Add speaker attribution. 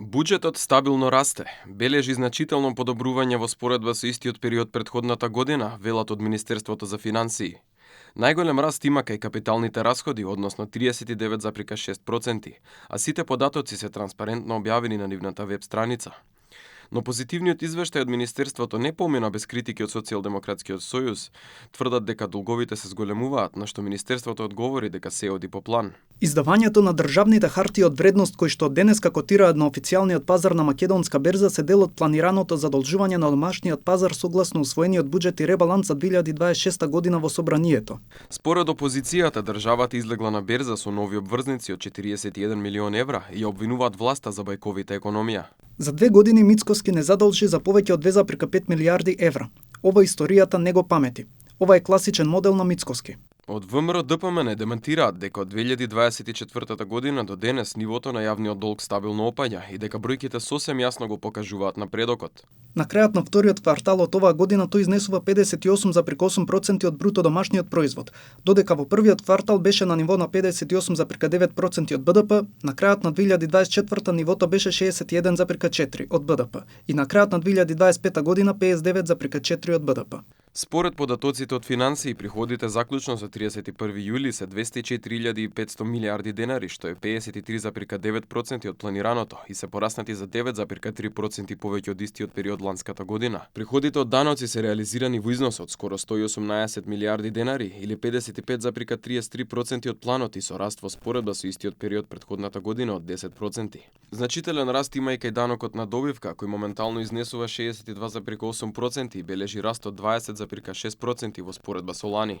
Speaker 1: Буџетот стабилно расте, бележи значително подобрување во споредба со истиот период претходната година, велат од Министерството за финансии. Најголем раст има кај капиталните расходи, односно 39,6%, а сите податоци се транспарентно објавени на нивната веб страница. Но позитивниот извештај од Министерството не помина без критики од Социјалдемократскиот сојуз. Тврдат дека долговите се зголемуваат, на што Министерството одговори дека се оди по план.
Speaker 2: Издавањето на државните хартии од вредност кои што денеска котираат на официјалниот пазар на македонска берза се дел од планираното задолжување на домашниот пазар согласно усвоениот буџет и ребаланс за 2026 година во собранието.
Speaker 1: Според опозицијата, државата излегла на берза со нови обврзници од 41 милион евра и обвинуваат власта за бајковита економија.
Speaker 2: За 2 години Мицкоски не задолжи за повеќе од 2,5 милиарди евра. Ова историјата не го памети. Ова е класичен модел на Мицкоски.
Speaker 1: Од ВМРО ДПМН демантираат дека од 2024 година до денес нивото на јавниот долг стабилно опаѓа и дека бројките сосем јасно го покажуваат напредокот.
Speaker 2: На крајот на вториот квартал од оваа година тој изнесува 58,8% од бруто домашниот производ, додека во првиот квартал беше на ниво на 58,9% од БДП, на крајот на 2024 нивото беше 61,4% од БДП и на крајот на 2025 година 59,4% од БДП.
Speaker 1: Според податоците од финансии, приходите заклучно со 31 јули се 204.500 милиарди денари, што е 53,9% од планираното и се пораснати за 9,3% повеќе од истиот период ланската година. Приходите од даноци се реализирани во износ од скоро 118 милиарди денари или 55,33% од планот и со раст во споредба со истиот период претходната година од 10%. Значителен раст има и кај данокот на добивка, кој моментално изнесува 62,8% и бележи раст од 20,6% во споредба со лани.